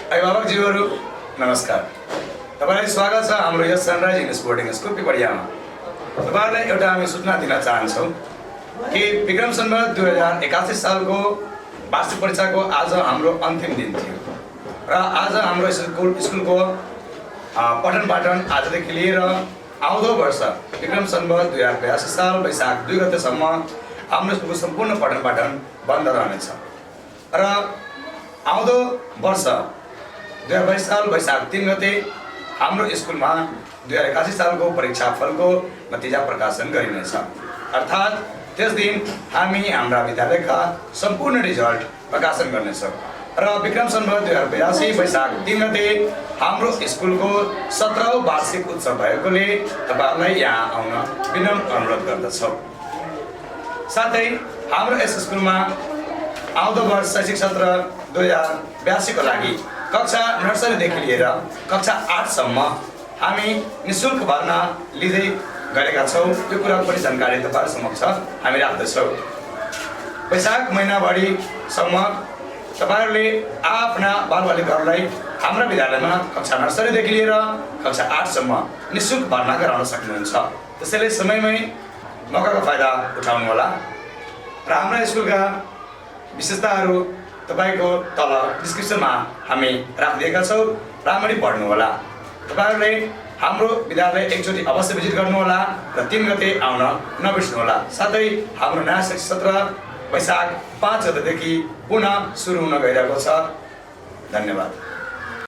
अभिभावकज्यूहरू नमस्कार। तपाईलाई स्वागत छ हाम्रो यस सनराइज इङ्ग्लिस बोर्डिङ स्कुल पिपरियामा। तपाईलाई एउटा हामी सूचना दिन चाहन्छौँ कि विक्रम सम्वत 2081 सालको वार्षिक परीक्षाको आज हाम्रो अन्तिम दिन थियो र आज हाम्रो स्कुलको पठन पाठन आजदेखि लिएर आउँदो वर्ष विक्रम सम्वत 2082 साल वैशाख 2 गतेसम्म हाम्रो स्कुलको सम्पूर्ण पठन पाठन बन्द रहनेछ र आउँदो वर्ष 2022 साल वैशाख 3 गते हाम्रो स्कुलमा 2081 सालको परीक्षा फलको नतिजा प्रकाशन गरिनेछ। अर्थात् त्यस दिन हामी हाम्रा विद्यालयका सम्पूर्ण रिजल्ट प्रकाशन गर्नेछौँ र विक्रम सम्वत 2082 वैशाख 3 गते हाम्रो स्कुलको 17औं वार्षिक उत्सव भएकोले तपाईहरुलाई यहाँ आउन विनम्र अनुरोध गर्दछौँ। साथै हाम्रो यस स्कुलमा आउँदो वर्ष शैक्षिक सत्र 2082 को लागि कक्षा नर्सरीदेखि लिएर कक्षा 8 सम्म हामी निःशुल्क भर्ना लिँदै गरेका छौँ। त्यो कुराको पनि जानकारी तपाईहरु समक्ष हामी राख्दछौँ। वैशाख महिनाभरिसम्म तपाईहरुले आफ्ना बालबालिकाहरूलाई हाम्रो विद्यालयमा कक्षा नर्सरीदेखि लिएर कक्षा 8 सम्म निःशुल्क भर्ना गराउन सक्नुहुन्छ। त्यसैले समयमै मौकाको फाइदा उठाउनु होला र हाम्रो स्कुलका विशेषताहरू तपाईको तल डिस्क्रिप्सनमा हामी राखिदिएका छौँ। राम्ररी पढ्नु होला। तपाईहरुले हाम्रो विद्यालय एकचोटि अवश्य भिजिट गर्नु होला र 3 गते आउन नबिर्सनु होला। साथै हाम्रो नयाँ शैक्षिक सत्र वैशाख 5 गतेदेखि पुनः सुरु हुन गइरहेको छ। धन्यवाद।